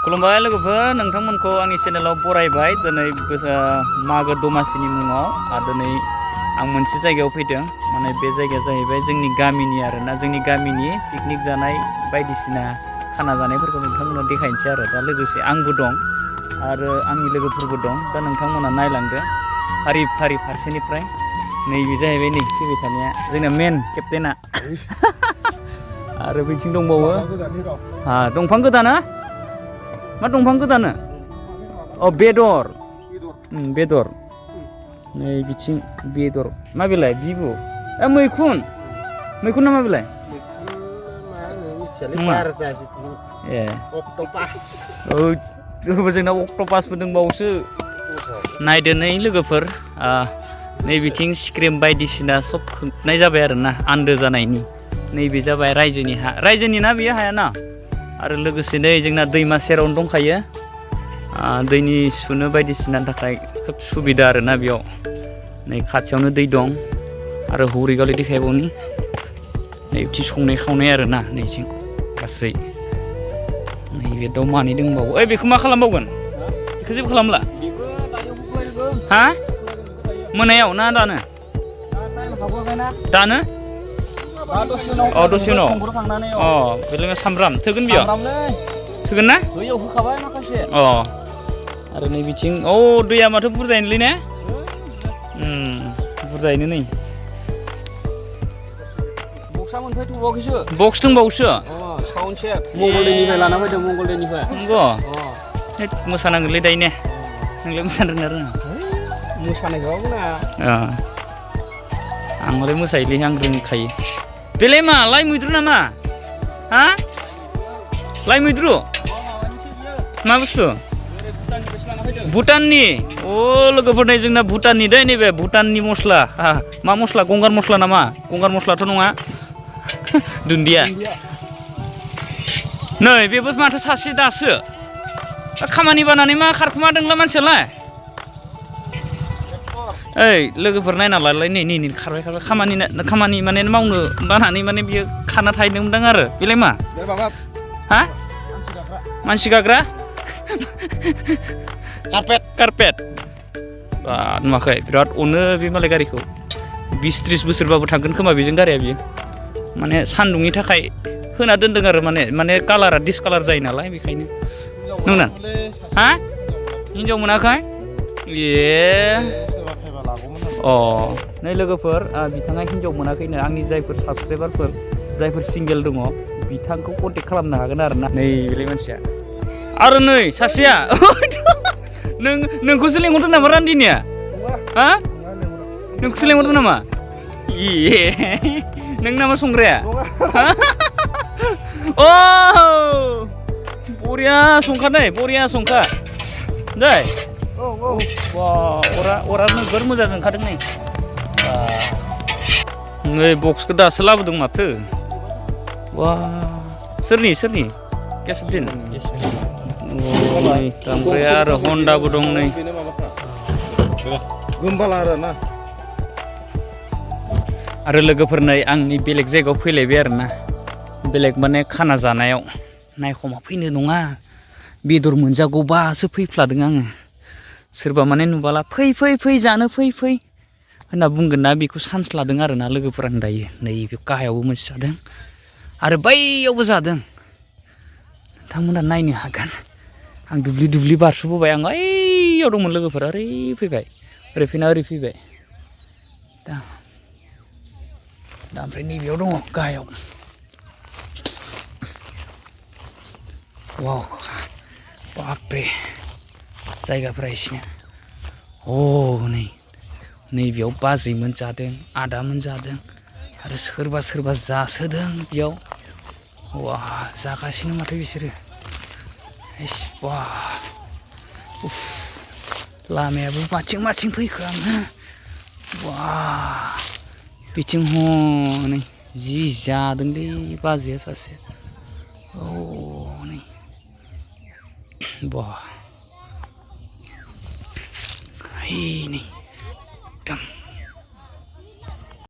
खुलुमबाय लोगोफोर नोंथांमोनखौ आंनि चेनेलाव बरायबाय दिनै मागो दमासिनि मुङाव दिनै आं मोनसे जायगायाव फैदों माने बे जायगाया जाहैबाय जोंनि गामिनि आरोना जोंनि गामिनि पिकनिक जानाय बायदिसिना खाना जानायफोरखौ नोंथांमोननो देखायनोसै आरो दा लोगोसे आंबो दं आरो आंनि लोगोफोरबो दं दा नोंथांमोना नायलांदो फारि फारि फारसेनिफ्राय नैबे जाहैबाय नै फैबाय थानाया जोंना मेन केप्टेना आरो बिथिं दंबावो दंफां गोदाना मा दंफां गोदानो अ बेदर बेदर नै बिथिं बेदर मा बेलाय बिबु मैखुन ना मा बेलाय ए जोंना अक्ट'पासबो दंबावोसो नायदो नै लोगोफोर नै बिथिं स्क्रिम बायदिसिना सब खोबनाय जाबाय आरोना आन्दो जानायनि नैबे जाबाय रायजोनि ना बेयो हायाना आरो लोगोसे नै जोंना दैमा सेरावनो दंखायो दैनि सुनो बायदिसिनानि थाखाय खोब सुबिदा आरोना बेयाव नै खाथियावनो दै दं आरो हरै गावलै देखायबावनि नै बिथिं संनाय खावनाय आरोना नैथिं गासै नैबे दाउ मानै दंबावो बेखौ मा खालामबावगोन बेखौ जेबो खालामला हा मोनायाव ना दानो दसे उनाव बेलेग सामब्राम थोगोन बेयाव थोगोन ना दैयाव होखाबाय माखासे आरो नै बिथिं दैया माथो बुरजायनोलै ने बुरजायैनो नै बक्स दंबावोसो मंगलदैनिफ्राय लाना फैदों मंगलदैनिफ्राय नंगौ मोसानांगोनलै दायो ने नोंलाय मोसानो रोङा मोसानायखौ आंलाय मोसायोलै आं रोंखायो बेलाय मा लाइ मैद्रु नामा हा लाइ मैद्रु मा बुस्थु भुटाननि लोगोफोर नै जोंना भुटाननि दै नैबे भुटाननि मस्ला मा मस्ला गंगार मस्ला नामा गंगार मस्लाथ' नङा दुन्दिया नै बेबो माथो सासे दासो खामानि बानानै मा खारखुमादोंला मानसियालाय लोगोफोर नायना लालाय नै खारबाय खामानि माने मावनो बानानै माने बियो खाना थाहैदोंमोनदां आरो बेलाय मा हा मानसि गाग्रा कारपेट नुवाखै बिराद अनो बे मालाय गारिखौ 20-30 बोसोरबाबो थांगोन खोमा बेजों गारिया बियो माने सान्दुंनि थाखाय होना दोनदों आरो माने कालारा डिसकालार जायो नालाय बेखायनो नोंना हा हिनजाव मोनाखै नै लोगोफोर बिथाङा हिनजाव मोनाखैनो आंनि जायफोर साबसक्राइबारफोर जायफोर सिंगेल दङ बिथांखौ कन्टेक्ट खालामनो हागोन आरो ना नै बेलाय मानसिया आरो नै सासेया नोंखौसो लेंहरदों नामा रान्दिनिया हा नोंखौसो लेंहरदों नामा नों नामा संग्राया बरिया संखा दै बरिया संखा दै अरा नोगोर मोजां ओंखारदों नै बक्सखौ दासो लाबोदों माथो सोरनि केसुद्दिन ओमफ्राय आरो हन्डाबो दं नै आरो लोगोफोर नै आंनि बेलेग जायगायाव फैलायबाय आरोना बेलेग माने खाना जानायाव नायखमा फैनो नङा बेदर मोनजागौबासो फैफ्लादों आङो सोरबा माने नुबाला फै जानो फै होनना बुंगोन ना बेखौ चान्स लादों आरोना लोगोफोर आं दायो नैबे गाहायावबो मोनसे जादों आरो बैयावबो जादों नोंथांमोना नायनो हागोन आं दुब्लि बारस'बोबाय आं ओइयाव दंमोन लोगोफोर ओरै फैबाय ओरै फैना ओरै फैबाय दा ओमफ्राय नैबेयाव दङ गाहायाव बापरे जायगाफ्रा एसेनो नैबेयाव बाजैमोन जादों आदामोन जादों आरो सोरबा जासोदों बेयाव जागासिनो माथो बिसोरो लामायाबो माथिं फैखो आङो बिथिं हनै जि जादोंलै बाजैया सासे नै नै एकदम